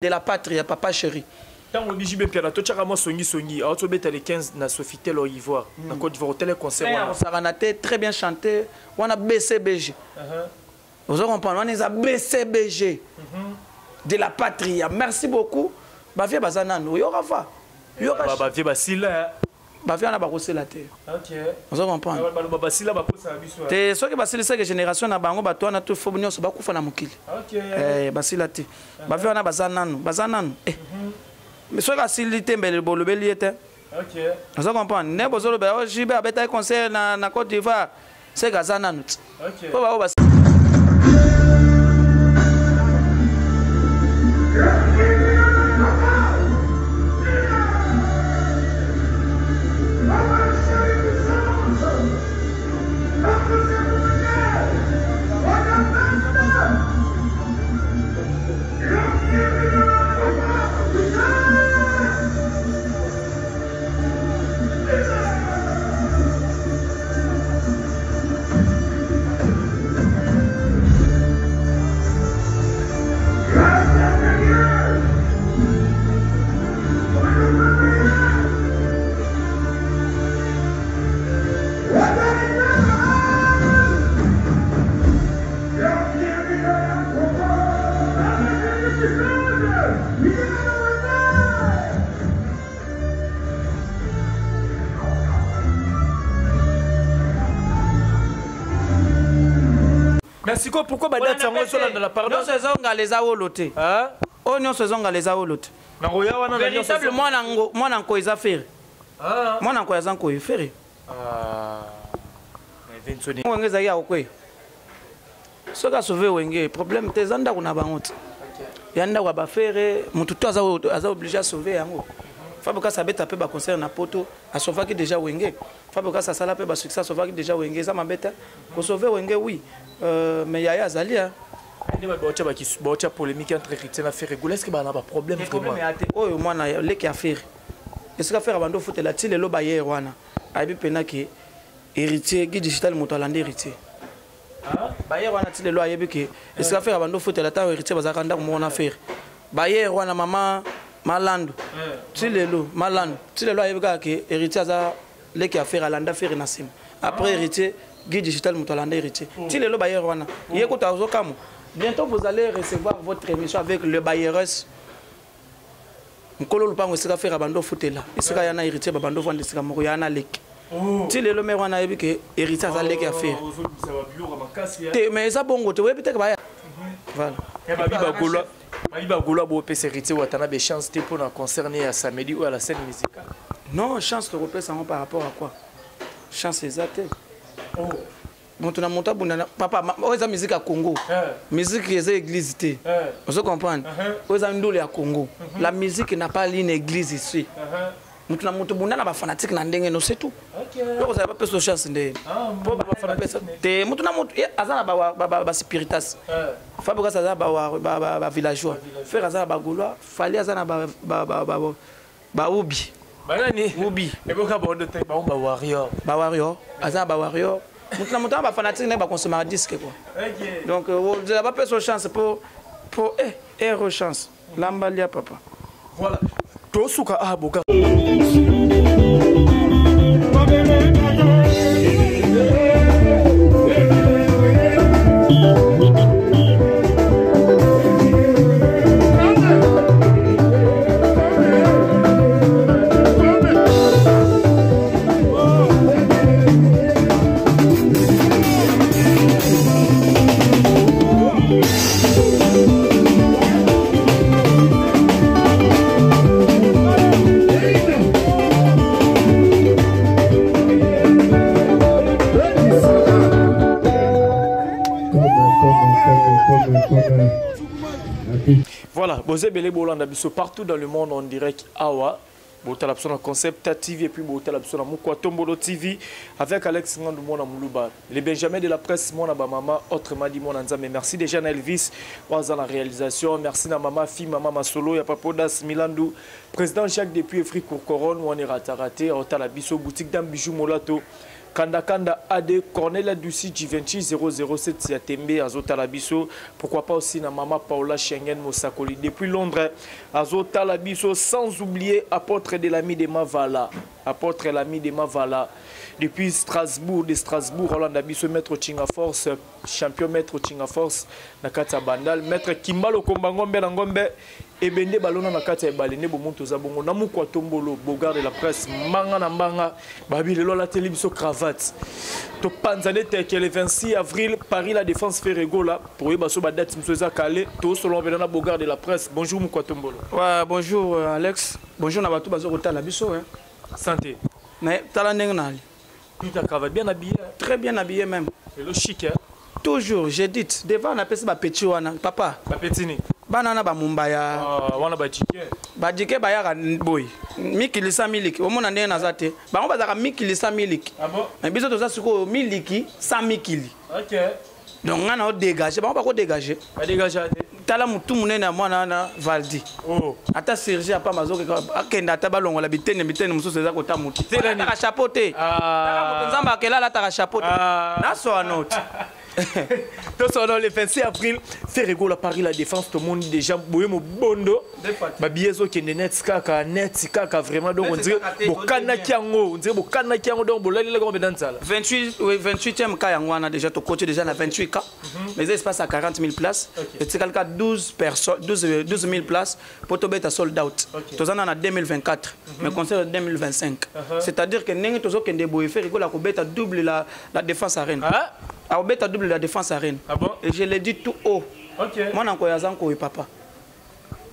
De la patrie ya papa chéri. Ntango olobi JB Mpiana, totyaka mwa songisongi, awuti obeta le 15 na Sofitel au Ivoire, na Côte d'Ivoire, otele concert wana. Osakana te, très bien chanté, wana BCBG. Ozo comprendre, wana eza BCBG. De la patrie. Merci beaucoup. Ba vieux baza nanu, oyoka fa. Yoka. Ba vieux basila. Ba vieux wana bakosela te. Ozo comprendre. Baloba basila bakosala biso. Te soki basilisaki génération na bango bato wana to fo nyonso bakufa na mokili. Basila te. Ba vieux wana baza nanu, baza nanu. Mais soki asili te mbele bolobeli ye te. Ozo comprendre. Ne bozolobela oh JB abetaki concert na Côte d'Ivoire. C'est gaza nanu. Po ba ba Mais sikoyo pourquoi ba date yango ezolanda la pardon? Nyonso ezongala eza wolo te. Hein? Oyo nyonso ezongala eza wolo te. Na roya wana na nyonso Véritable mwana ngo, mwana nko eza Ferre. Ah. Mwana nko aza nkoyi Ferre. Ah. Mais Vincent Wenge ezalaki ya kokweya. Soki asauve Wenge, problème te, eza ndako na bango te. Ya ndako ya ba Ferre, motu to aza obligé à sauver yango. Fabregas abeta pe ba concert na poto, asauvaki déjà Wenge. Fabregas asala pe ba succès, asauvaki déjà Wenge, eza mabe te. Ko sauver Wenge oui. Mais yaya azali hein. Nde ba baotia ba kisu, baotia polémique entre Héritier na Ferre Gola, est-ce que ba na ba problème Te vraiment? problème ya te. Oyo mwana ya leki ya Ferre. Esika Ferre abando futela ti lelo ba hier wana. Ayebi pena ke Héritier Guy Digital moto alandi Héritier. Ah? Ba hier wana ti lelo ayebi ke esika Ferre abando futela ta Héritier bazalaka ndako moko na Ferre. Ba hier wana mama Malando. Ti lelo Malando. Ti lelo ayebi kaka ke Héritier aza leki ya Ferre alanda Ferre na nsima. Après Héritier Guy Digital moto alanda Héritier. Ti lelo ba hier wana. Ye kuta azokamwa. Bientôt vous allez recevoir votre émission avec le bailleres. Nkolo lupango esika Ferre abando futela. Esika yana Héritier ba bando vanda esika moko yana leki. Ti lelo mère wana ayebi ke Héritier aza leki ya Ferre. Te mais eza bongo te oyebi te ke baya. Voilà. Eh, babi bagolois, babi bagolois bo pesa Héritier Watanabe chance te pour na concerner ya samedi ou à la scène musicale. Non, chance to kopesa ngo par rapport à quoi? Chance eza te. Moto na moto abunda na papa, oyo eza musique ya Congo. Musique eza église te. Ozo comprendre? Oyo eza ndule ya Congo. La musique n'a pas une église ici. Moto na moto bunda na ba fanatique na ndenge no, c'est tout. Yo kozala ba peso chance nde. Po ba fanatique te moto na moto, ye, aza na ba spiritas. Fabregas aza ba villageois. Ferre aza na ba gaulois, Fally aza na ba ubi. Banani? Ubi. Eboka ba ondo te, ba ba warrior. Ba warrior, aza ba warrior. Moto na moto ba fanatique na ba consommer disque quoi. Donc, vous avez pas peso chance pour, eh, chance. Lambalia papa. Voilà. Tosuka ah boka. Voilà, Bozé Belé Bolanda biso partout dans le monde en direct awa. Botala biso na Concept TV et puis botala biso na Mukwa Tombolo TV avec Alex Ngandou mwana Muluba, le Benjamin de la presse mwana ba mama, autrement dit mwana Nzambe. Merci déjà na Elvis waza na réalisation, merci na mama fi mama Masolo ya Papodas Milandu, président Jacques depuis Efri Courcoron, wana raté raté, otala biso boutique d'am bijou Molato. Kanda Kanda AD Cornelia Dusi Givenchy 007 ya Tembe azotala biso. Pourquoi pas aussi na mama Paola Schengen Mosakoli depuis Londres azotala biso, sans oublier apôtre de l'ami de Mavala. Apôtre l'ami de Mavala depuis Strasbourg, de Strasbourg Hollande biso, maître Chinga Force, champion maître Chinga Force na kati ya Bandal, maître Kimbalo Komba Ngombe na Ngombe ebende balona na kati ya ebale nde bomonto oza bongo na mokwa tombolo bogard de la presse mbanga na mbanga babi lelo alateli biso cravate topanza nde teke le 26 avril Paris La Défense Ferre Gola toyeba so badate mosusu eza kale tosolola mpena na bogard de la presse. Bonjour mokwa tombolo. Ouais, bonjour Alex, bonjour na bato baza kotala biso, hein. Santé. Mais tala ndenge nali. Tout à cravate, bien habillé. Très bien habillé même. Lelo chic, hein? Toujours, j'ai dit devant napesi bapeti wana papa. Bapetini. Bana wana bamumbaya. Ah, wana badike. Badike bayaka boye mikili sa miliki, omona ndenge naza te, bango bazalaka mikili sa miliki. Ah bon? Mais biso toza sikoyo miliki sa mikili. Donc nga na odégage bango, bakodégage. Badégage te. Tala motu monene ya mwana wana Valdi. Oh. Ata Sergi apamba azokeka akende ata balongola bitene bitene mosusu eza kota motu. Te nani? Alataka chapeau te. Ah. Tala moto Nzambe akela alataka chapeau te. Ah. Nasoa note. Tosolo le 26 avril Ferre Gola Paris La Défense, tout le monde déjà boye mobondo, babillets ezokende net kaka net kaka vraiment. Donc on dirait bokanaki yango, on dirait bokanaki yango, donc bolalelaka ngo mpenza nzala. 28, oui, 28e cas yango wana déjà tokoti déjà na 28 cas, mais eza espace à 40 000 places, etikali ka 12 personnes, 12 000 places po tobeta sold out. Toza na 2024, mais concert 2025, c'est-à-dire que ndenge tozokende boye, Ferre Gola kobeta double la Défense Arena. Ah? Akobeta double la Défense Arena. Ah bon? Et je l'ai dit tout haut. Mwana nkoyo aza nkoyo papa.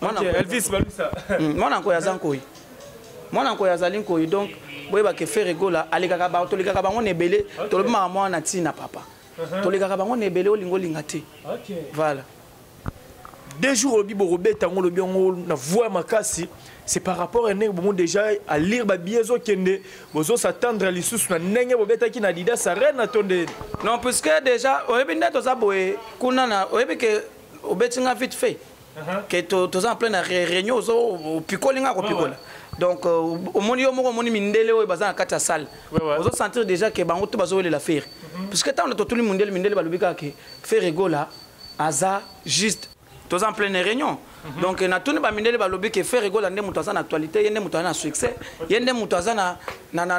Mwana Elvis Balusa. Mwana nkoyo aza nkoyi, mwana nkoyo azali nkoyi. Donc boyebake Ferre Gola alekaka bango, tolekaka bango na ebele. Tolobi maka mwana ntina papa, tolekaka bango na ebele, olinga olinga te. Voilà. 2 jours olobi bokobeta yango, olobi yango na voix makasi, c'est par rapport à ndenge bomo déjà à lire babillets ezokende, bozos'attendre lisusu na ndenge bobetaki na Adidas Arena to nde? Non, puisque déjà oyebi nde toza boye kuna na oyebi ke obeti nga vite fait ke toza en pleine réunion, ozo opikoli nga kopikola. Donc omoni yo moko, omoni mindele oyo baza na kati ya salle, ozosentir déjà ke bango to bazowelela Ferre, puisque ntango totuli mundele, mindele balobi kaka ke Ferre Gola aza juste. Toza en pleine réunion, donc natuni bamindele, balobi ke Ferre Gola nde moto aza na actualité, ye nde moto aza na succès, ye nde moto aza na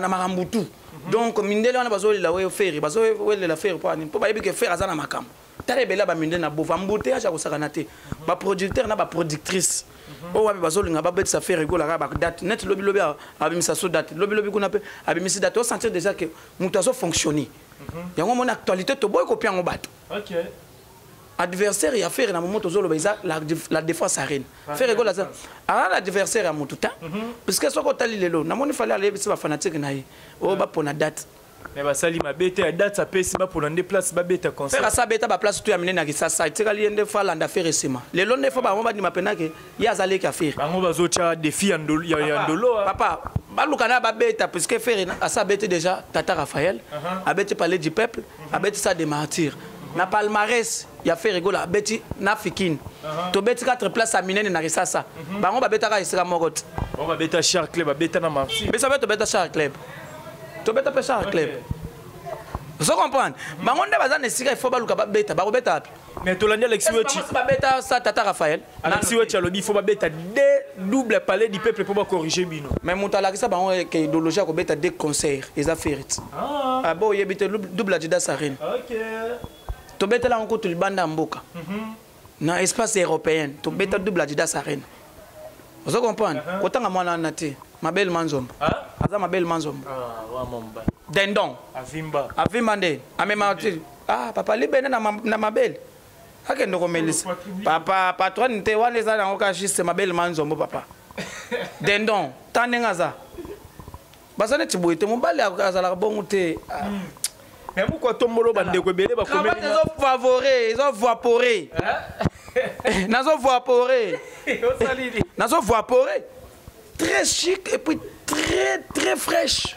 makambo tu. Donc mindele wana bazowelela oyo Ferre, bazowelela Ferre mpo ani? Mpo bayebi ke Ferre aza na makambo. Tala ebele ya bamindele na bova embouteillage ya kosakana te, baproducteur na baproductrice oyo wapi bazolinga babetisa Ferre Gola kaka badate net. Lobilobi abimisa so date, lobilobi kuna mpe abimisi date. Osentir déjà ke moto azofonctionner yango. Omoni actualité, toboyi kopia yango bato. Adversaire ya Ferre na momo tozoloba eza la Défense Arena. Ferre Gola aza aza na adversaire ya motu ta, puisque soki otali lelo, namoni Fally aleyebisi bafanatike na ye oyo bapona date. Mais basali mabe te ya date apesi, bapona nde place babeta concert. Ferre asa abeta baplace tu ya minene ya Kisasa, etikali ye nde fa alanda Ferre nsima. Lelo nde fo bango bandima mpenake ye aza leki ya Ferre. Bango bazotya défi ya ndolo, ya ndolo, ah. Papa, baluka na babeta, puisque Ferre asa abeti déjà Tata Raphaël, abeti Palais du Peuple, abeti Stade des Martyrs. Na palmarès ya Ferre Gola, abeti na Fikine, tobeti 4 place ya minene na Kisasa. Bango babetaka esika moko te. Bango babeta Shark Club, babeta na Martyr. Biso mpe tobeta Shark Club, tobeta mpe Shark Club. Ozo comprendre, bango nde baza na esika ifo baluka babeta, bakobeta wapi? Mais tolandi Alexis Wechi. Bango babeta sa Tata Raphaël. Alexis Wechi alobi il faut babeta deux double Palais du Peuple mpo bacorriger bino. Mais moto alakisa bango ke idéologie ya kobeta deux concert eza Ferre ti. Ah. Abo oyebi te double Adidas Arena. Tobetela yango kutu libanda ya mboka na espace européen, tobeta double Adidas Arena. Ozo comprendre, kotanga mwana wana te, mabele manzombo. Ah? Aza mabele manzombo. Ah, wa momba. Dendon. Avimba. Avimba nde amema te. Ah papa, libende na mabele akende komelisa papa patron te, wana eza nango ka juste mabele manzombo papa dendon. Ta ndenge aza, baza neti boye te, mobali azalaka bongo te. Ah. Mais moko atombolo bandeko ebele bakomeli. Cravate ezovavore, ezovapore, nazovapore. Osalili. Nazovapore, très chic et puis très très fraîche.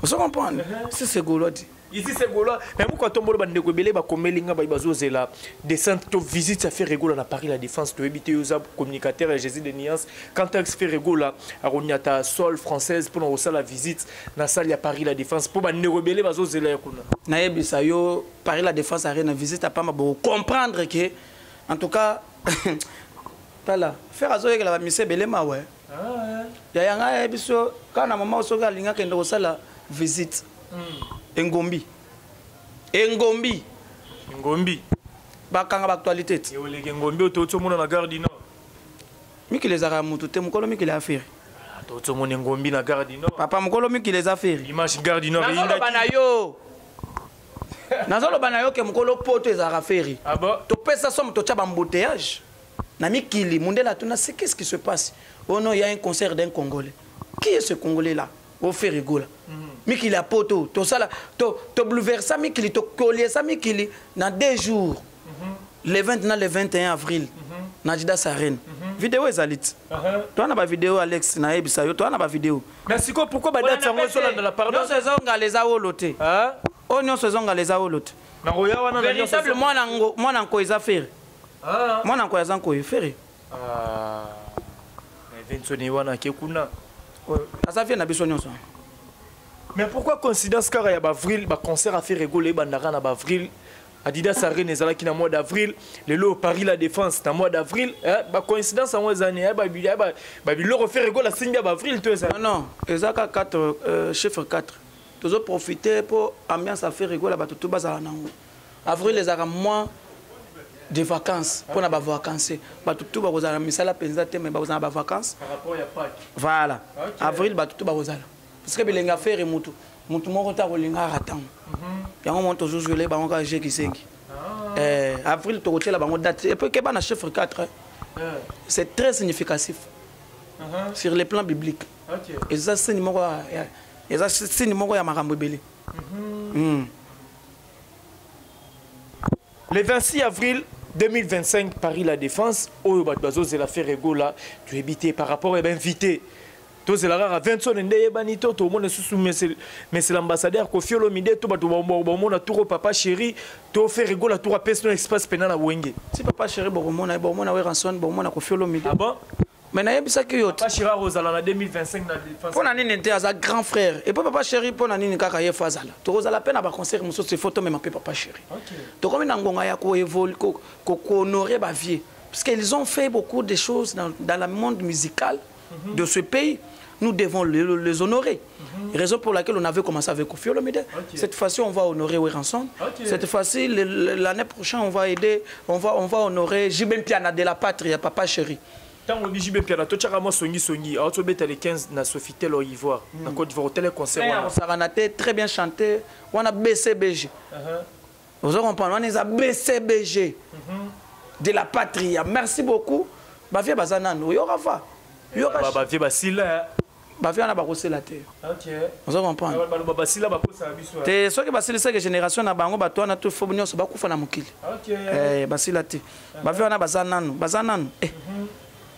Ozo comprendre, si c'est golo di. Ici c'est Gaulois. Mais pourquoi tombolo bandeko ebele bakomeli nga bayi bazozela descente to visite ya Ferre Gola na Paris la Défense, toyebi te, oza communicateur ya Jésus de Nuance, quand est Ferre Gola akoniata sol française mpona kosala visite na salle ya Paris la Défense, mpo bandeko ebele bazozela ya kuna? Nayebisa yo, Paris la Défense Arena, visite apamba, bocomprendre que en tout cas, tala, Ferre azoyekela bamise ebele mawe. Yaya, ngai ayebi so kaka na mama, soki alingi akende kosala visite, engombi, engombi. Ngombi. Bakanga baactualité ti. Oleke ngombi oyo touti omona na Gare du Nord. Mikili ezalaka motu te, mokolo mikili ya Ferre. Touti omona ngombi na Gare du Nord. Papa, mokolo mikili eza Ferre. Image Gare du Nord. Nazoloba na yo, nazoloba na yo ke mokolo poto ezalaka Ferre. Ah bon? Topesa somo, totya baembouteillage na mikili. Mundele atuna: c'est qu'est-ce qui se passe? Oh non, il y a un concert d'un Congolais. Qui est ce Congolais là? O Ferre Gola. Mikili ya poto, tosala, tobouleversa mikili, tokoliesa mikili na 2 jours, le 20 na le 21 avril, na Adidas Arena. Video ezali ti, toa na bavideo. Alex, nayebisa yo, toa na bavideo. Mais sikoyo, pourquoi badate yango ezolandela? Pardon. Nyonso ezongala eza wolo te. Oyo nyonso ezongala eza wolo te. Nakoya wana na nyonso. Véritable mwana nko eza Ferre. Mwana nko aza nkoyo Ferre. Ah, Vincent wana ake kuna. Aza vie na biso nyonso. Mais pourquoi coïncidence kaka ya baavril, baconcert ya Ferre Gola ebandaka na baavril? Adidas Arena ezalaki na mois d'avril, lelo Paris la Défense na mois d'avril. Bacoïncidence yango ezani babiloko Ferre Gola asimbi ya baavril to ezali? Non, non, eza kaka 4, chiffre 4. Tozoprofite mpo ambiance ya Ferre Gola, bato to bazala nango. Avril ezalaka mois de vacances mpona bavacances. Bato tu bakozala na misala mpenza te, mais bakozala na bavacances. Par rapport ya Pâques. Voilà. Ok. Avril, bato tu bakozala, parce que bilenge ya Ferre, mutu moko te akolinga aka ntango yango. Mo tozozwele bango kaka je kisengi. Avril tokotiela bango date et puis keba na chiffre 4, hein. C'est très significatif sur le plan biblique. Eza signe moko eza signe moko ya makambo ebele. Le 26 avril 2025, Paris La Défense, oyo bato bazozela Ferre Gola, toyebi te par rapport ya bainvité. Tozela kaka 20 nde eyebani to tomona lisusu monsieur l'ambassadeur Koffi Olomide, to bato bamona turo Papa Chéri, to Ferre Gola tour apesi no espace pena na Wenge. Si Papa Chéri bokomona, bokomona Werrason, bomona Koffi Olomide. Ah bon? Mais nayebisaki yo te. Papa Chéri akozala na 2025 na Défense? Mpo na nini te? Aza grand frère. Et puis Papa Chéri, mpo na nini kaka ye fo azala? Tokozala mpe na baconcert mosusu, ifo tomema mpe Papa Chéri. Tokomi na ngonga ya kohonorer bavieux, parce qu'ils ont fait beaucoup de choses dans le monde musical de ce pays. Nous devons les honorer. Raison pour laquelle on avait commencé avec Koffi Olomide. Cette fois-ci, on va honorer Werrason. Cette fois-ci, l'année prochaine, on va aider, on va honorer JB Mpiana de la patrie, Papa Chéri. Ntango obi JB Mpiana, totyaka mwa songisongi, aotobeta le 15 na Sofitel Ivoire, na Côte d'Ivoire, otele concert wana. Osakana te, très bien chanté. Wana BCBG. Vous comprenez? Wana eza BCBG de la patrie. Merci beaucoup. Bavieux baza nanu. Yoka fa. Yoka. Bavieux basila. Bavieux wana bakosela te. Ozo comprendre? Baloba basila, bakosala biso. Te, soki basilisaki génération na bango, bato wana to fo nyonso bakufa na mokili. Eh, basila te. Bavieux wana baza nanu, baza nanu. Eh.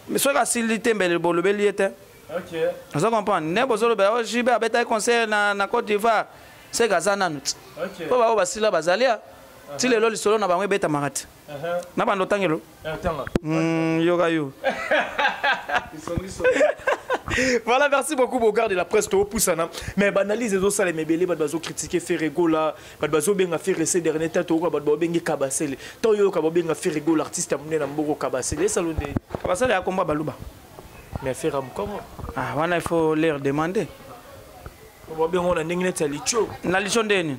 Mais soki asili te, mbele bolobeli ye te. Ozo comprendre? Nde bozolobela o JB abetaki concert na Côte d'Ivoire, seke aza nanu ti. Mpo bao basila bazali a ti lelo, lisolo na bango ebetamaka te. Na bando otangelo. Tanga. Yoka yo. Voilà, merci beaucoup, Bogard de la presse, Poussana. Mais banalise ezosalema ebele, bato bazocritiquer Ferre Gola, bato bazobenga Ferre ces derniers temps, toyoka bato babengi Kabasele. Ntango oyoka babenga Ferre Gola, artiste ya monene na mboko, Kabasele, esalo nde? Kabasele ya komba baluba. Mais Ferre mokongo. Ah, wana il faut leur demander. Babengo na ndenge neti ya litio. Na litio ndeni?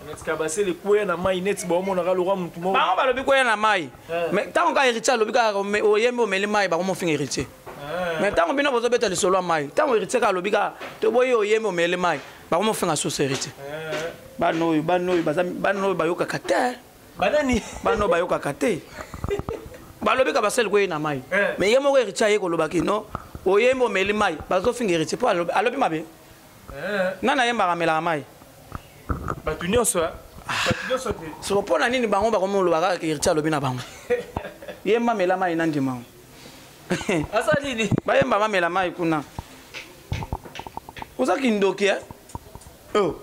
Neti Kabasele kweya na mai, neti baomonaka lokwa motu moko. Bango balobi kweya na mai, mais ntango kaka Héritier alobi kaka oyembi omeli mai, bakomofinga Héritier. Mais ntango bino bozobeta lisolo ya mai, ntango Héritier kaka alobi kaka toboyi oyembi omeli mai, bakomofinga susu Héritier. Bana oyo bana oyo bayokaka te. Banani? Bana oyo bayokaka te. Balobi ka basele koye na mai, mais ye moko Héritier aye kolobaki no oyembi omeli mai, bazofinga Héritier mpo alobi mabe. Nani ayembaka amelaka mai? Bato nyonso, bato nyonso te. Soko mpo na nini bango bakomoloba kaka Héritier alobi na bango yemba mela mai na ndima? Aza nini? Bayemba bamela mai kuna. Oza kindoki, eh? Oh.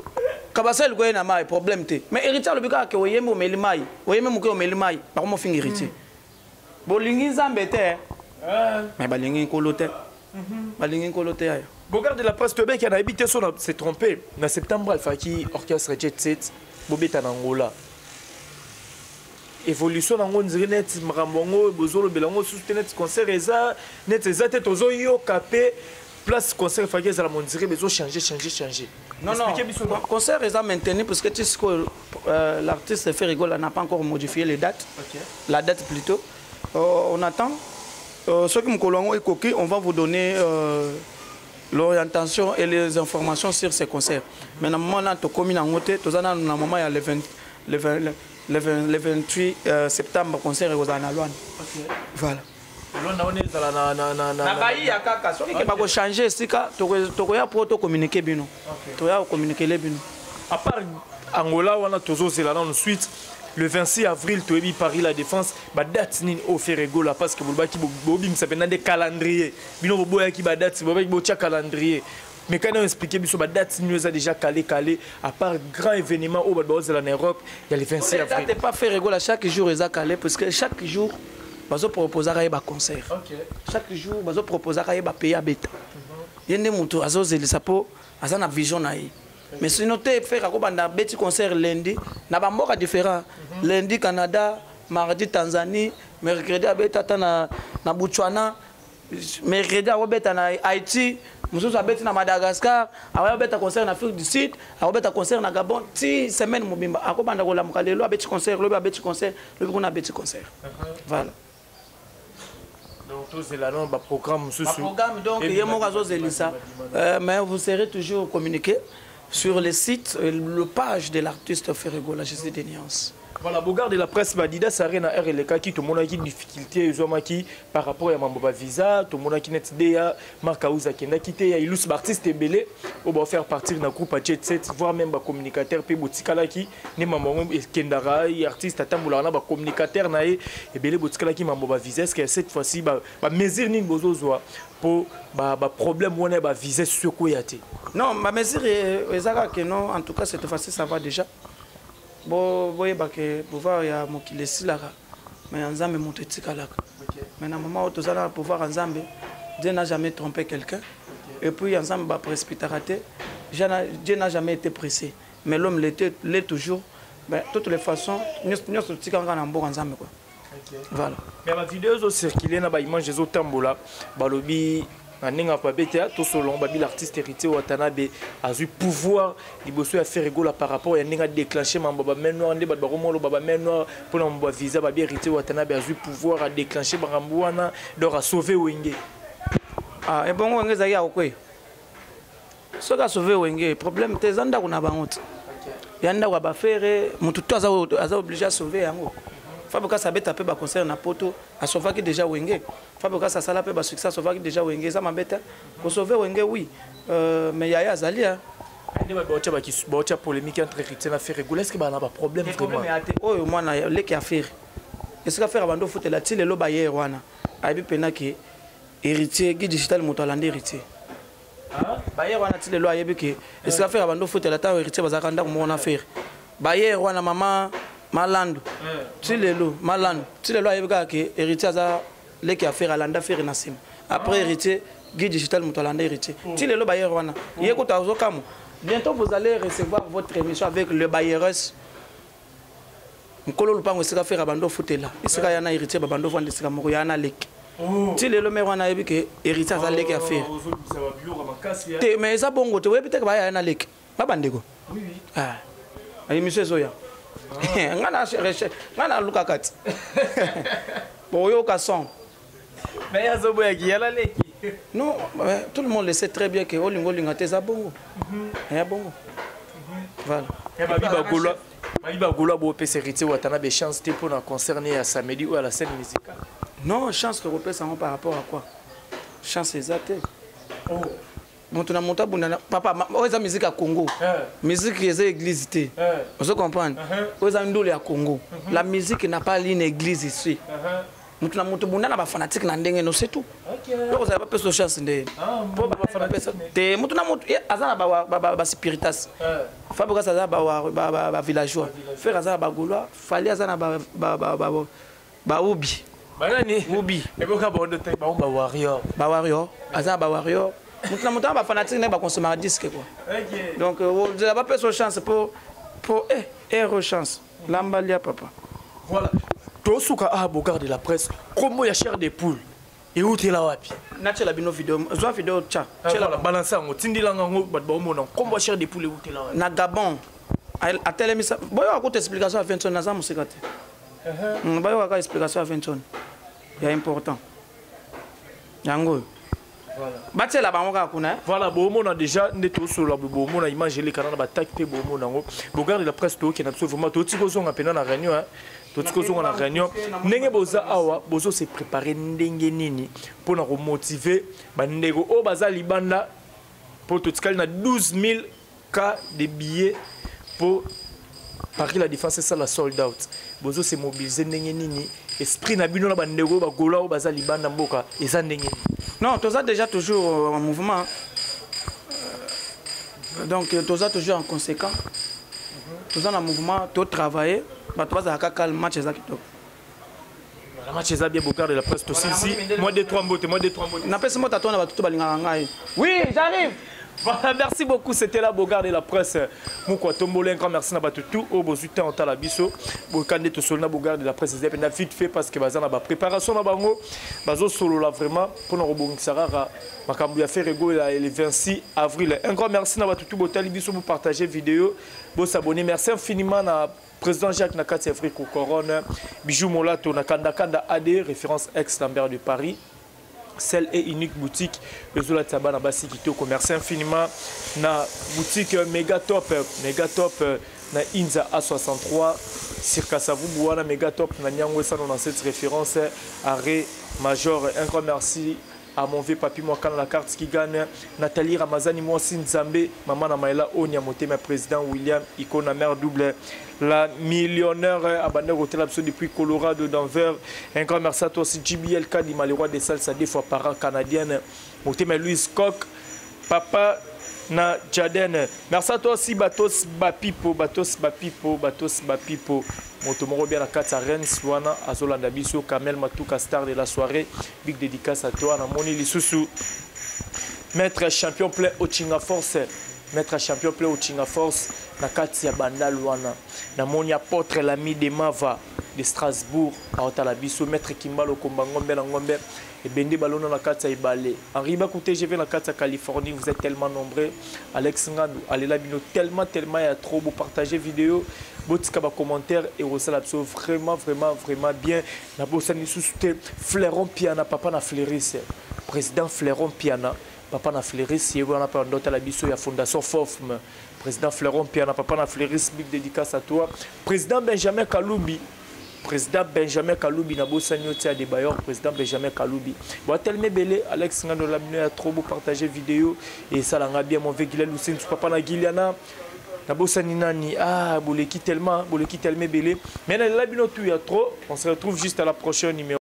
Kabasele koye na mai, problème te. Mais Héritier alobi kaka ke oyembi, omeli mai, oyembi moke, omeli mai, bakomofinga Héritier. Bolingi Nzambe te, mais balingi Nkolo te, balingi Nkolo te, yaya. Bogard de la presse, toyebaki nayebi te so na se trompé. Na septembre alfaki orchestre Jet Set bobeta na Angola. Évolution nango ndire neti makambo yango bozolobela yango susu te, neti concert eza neti eza te. Tozoyoka mpe place concert efaki ezala, mondire bezochange, change, change. Non, non, concert est maintenu parce que tu sais que l'artiste Ferre Gola n'a pas encore modifié les dates. La date plutôt. On attend. Ce qui me ekoki, on va vous donner l'orientation et les informations sur ces concerts. Mais na moment là, tokomi na ngote, tozana na moment ya le 20, le 20, le 20, le 28 septembre, concert ekozala na Luanda. Voilà. Luanda wana ezala na Na bayi ya kaka soki ke bakochange esika, tokoya po tocommuniquer bino, toya kocommuniquer bino. À part Angola wana, tozozela nano suite. Le 26 avril toyebi Paris La Défense. Badate nini oyo Ferre Gola? Parce que bolobaki bobimisa mpenza nde calendrier. Bino boboyaki badate, bolobaki botya calendrier, mais kana expliquer biso badate nini eza déjà calé calé, à part grand événement oyo bato baozela na Europe ya le 26 avril. Date pas Ferre Gola, chaque jour eza calé, parce que chaque jour bazoproposaka ye baconcert, chaque jour bazoproposaka ye bapays abeta. Ye nde moto azozelisa mpo aza na vision na ye. Mais sinon te, Ferre akobanda abeti concert lundi na bamboka différent: lundi Canada, mardi Tanzanie, mercredi abeti ata na Botswana, mercredi akobeta na Haïti, mosusu abeti na Madagascar, akoya kobeta concert na Afrique du Sud, akobeta concert na Gabon. Ti semaine mobimba akobanda kolamuka, lelo abeti concert, lobi abeti concert, lobi kuna abeti concert. Voilà. Donc tozela nano baprogramme mosusu. Baprogramme, donc ye moko azozelisa. Mais vous serez toujours communiqué sur le site, le page de l'artiste Ferre Gola, Jésus de Nuance. Voilà, Bogard de la presse, Adidas Arena R elekaki, tomonaki difficulté ezwamaki par rapport ya mambo bavisa. Tomonaki net da Mark Auza akendaki te, ya ilus baartiste ebele oyo bafaire partir na groupe ya Jet Set, voire même bacommunicateur mpe botikalaki. Nde mambo yango ekendaka, ye artiste atambolaka na bacommunicateur na ye ebele, botikalaki mambo bavisa. Est ce que cette fois-ci bamesure nini bozozwa mpo baproblème wana ya bavisa soki oya te? Non, bamesure eza kaka ke non, en tout cas cette fois-ci ça va déjà. Boyeba ke pouvoir ya mokili esilaka, mais ya Nzambe moto etikalaka. Mais na moment oyo toza na pouvoir ya Nzambe, Dieu n'a jamais trompé quelqu'un. Et puis ya Nzambe baprécipitaka te. Dieu n'a jamais été pressé, mais l'homme l'était, l'est toujours. Mais toutes les façons, nyonso totikaka na mboka Nzambe, quoi. Voilà. Mais bavideo ezocircule na baimage ezotambola, balobi na ndenge ya mabe te, tosolongo babi l'artiste Héritier Watanabe azwi pouvoir liboso ya Ferre Gola par rapport ya ndenge adéclenche mambo bamain noire. Nde bato bakomoloba bamain noire mpona mambo ya visa. Babi Héritier Watanabe azwi pouvoir, adéclenche makambo wana, donc asauve Wenge. Ah, ebongo Wenge ezalaki ya kokweya. Soki asauve Wenge, problème te, eza ndako na bango te, ya ndako ya baFerre. Motu to aza obligé asauve yango. Fabregas abeta mpe baconcert na Poto, asauvaki déjà Wenge. Fabregas asala mpe basuccès, asauvaki déjà Wenge. Eza mabe te kosauve Wenge, oui, mais yaya azali. Nde baotya polémique entre Héritier na Ferre Gola. Est ce que bana baproblème vraiment? Te, oyo mwana leki ya Ferre, esika Ferre abandi ofutela ti lelo, bayere wana ayebi mpena ke Héritier Guy Digital moto alandi Héritier. Bayere wana ti lelo ayebi ke esika Ferre abandi ofutela, ntango Héritier bazalaka ndako moko na Ferre. Bayere wana, mama Malando, ti lelo, Malando ti lelo ayebi kaka ke Héritier aza leki ya Ferre, alanda Ferre na nsima. Après Héritier, Guy Digital moto alanda Héritier. Ti lelo bayere wana ye kuta azokamwa. Bientôt vous allez recevoir votre émission avec le bayeres mokolo lupango, esika Ferre abandi ofutela, esika ya na Héritier babandi ovanda esika moko ya na leki. Ti lelo mare wana ayebi ke Héritier aza leki ya Ferre te. Mais eza bongo te, oyebi te ke baya ya na leki babandeko. Émission ezoya, nga na nga nalukaka ti boyoka son. Mais azoboyaki yala leki. Non, tout le monde le sait très bien ke olinga olinga te, eza bongo, eya bongo, voilà. Babi bagaulois bopesa Héritier Watanabe chance te mpona concert ya samedi oyo à la scène musicale? Non, chance tokopesa yango par rapport à quoi? Chance eza te. Moto na moto abunda. Papa, oyo eza musique ya Congo, musique eza église te, ozo comprendre? Oyo eza ndolo ya Congo. La musique n'a pas une église ici. Moto na moto bunda na bafanatique na ndenge no, c'est tout. Yo kozala bapesa chance nde po bapesa te. Moto na moto aza na baspiritas. Fabregas aza na bavillageois, Ferre aza na bagaulois, Fally aza na baubi. Banani? Ubi. Eboka baondo te, bango bawarrior. Bawarrior, aza na bawarrior. Moto na moto na bafanatique ndenge bakonsomaka disque quoi. Donc ozela bapesa chance po ero chance lamba lia papa. Voilà, tosuka ah Bogard de la presse, kombo ya Chair de poule eutela wapi? Natiela bino video, zwa video tya. Voilà, balance yango, tindelanga yango, bato baomona kombo ya Chair de poule eutela wapi. Na Gabon atelemisa, boyoka kuta explication ya Venson, naza mosika te. Bayokaka explication ya Venson ya important yango oyo batiela bango kaka kuna. Voilà, bomona déjà nde tosolola boye, bomona image elekana na bataki mpe bomona yango. Bogard de la presse, tookenda biso vraiment, toti kozonga mpena na réunion, toti kozonga na réunion. Ndenge boza awa, bozo se préparer ndenge nini mpona komotiver bandeko oyo baza libanda, mpo totikali na 12 000 cas de billets mpo Paris La Défense esala sold out? Bozo se mobiliser ndenge nini? Esprit na bino na bandeko oyo bagola oyo baza libanda mboka eza ndenge nini? Non, toza déjà toujours en mouvement. Donc toza toujours en conséquent, toza na mouvement, totravailler, bato bazalaka calme, match eza kitoko. La match eza bien. Bogard de la presse, tosilisi moi deux trois mbote, moi deux trois mbote. Napesi mbote atona bato to balingaka ngai. Oui, j'arrive. Voilà, merci beaucoup. C'était la Bogard de la presse. Mukwa Tombolo, un grand merci na bato tout au bozu temps la biso. Bokande to solna Bogard de la presse, c'est vite fait parce que bazana ba préparation na bango, bazo solo là vraiment pour na rebongisa kaka makambo ya Ferre Gola le 26 avril. Un grand merci na bato tout botali biso, vous partager vidéo, vous s'abonner. Merci infiniment na président Jacques Nakati Afrique Corone, Bijou Molato na Kanda Kanda AD, référence ex Lambert de Paris. Celle et unique boutique ezola taba na basi kitoko. Merci infiniment na boutique Mega Top, Mega Top na Inza A63 circa Savubu wana, Mega Top na Nyango 197 référence arrêt Major. Un grand merci à mon vieux papi Mwakana la carte qui gagne, Nathalie Ramazani Mwasi Nzambe, maman na Maëla Onia Motema, président William Ikona mère double, la millionnaire abandonné hôtel absolu depuis Colorado Denver. Un grand merci à toi aussi JBL Kadima, le roi des salles, ça deux fois par an canadienne Motema Louise Koch, papa na Jaden. Merci à toi aussi Batos Bapipo, Batos Bapipo, Batos Bapipo, moto moko bien na kati ya Rennes wana azolanda biso. Kamel Matuka, star de la soirée, big dédicace à toi. Na moni lisusu maître champion plein Ochinga Force, maître champion plein Ochinga Force na kati ya Bandal wana. Na moni apôtre l'ami de Mava de Strasbourg aotala biso, maître Kimbalo Komba Ngombe na Ngombe ebende balona na kati ya Ebale, Henri Bakou TGV na kati ya Californie. Vous êtes tellement nombreux. Alex Ngandou alela bino tellement tellement ya trop. Bo partager vidéo, botika ba commentaire et rosala biso vraiment vraiment vraiment bien. Na bosani lisusu te Fleuron Piana, papa na Fleuris, président Fleuron Piana, papa na Fleuris, ye wana pa ndota la biso ya fondation FOFM. Président Fleuron Piana, papa na Fleuris, big dédicace à toi. Président Benjamin Kaloubi, président Benjamin Kaloubi, na bosani oti ya Debayor, président Benjamin Kaloubi. Bo tellement belé Alex Ngando la bino ya trop beau, partager vidéo et ça langa bien. Mon vieux Gilal Lucien, papa na Giliana, na bosani nani? Ah, boleki tellement, boleki tellement belé. Mais na la bino tout ya trop. On se retrouve juste à la prochaine numéro.